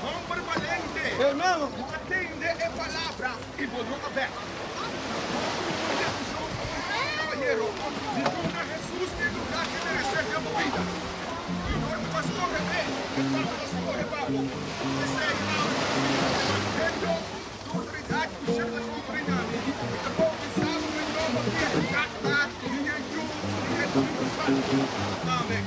hòmber balente. Bo a tende e palabra i bo no a bèk. Bo a tuma e desishon komo un bon kabayero di duna Hesus e lugá ku e meresé den bo bida. I dor ku bo a skohe p'e, e Tata ta skohe pa bo. P'esei awe ta pidi ku evangelio Su outoridat ku shelu ta konferí na mi, mi ta boutisá bo den nòmber di e Tata, di e Yu i di e Spiritu Santu. Amen.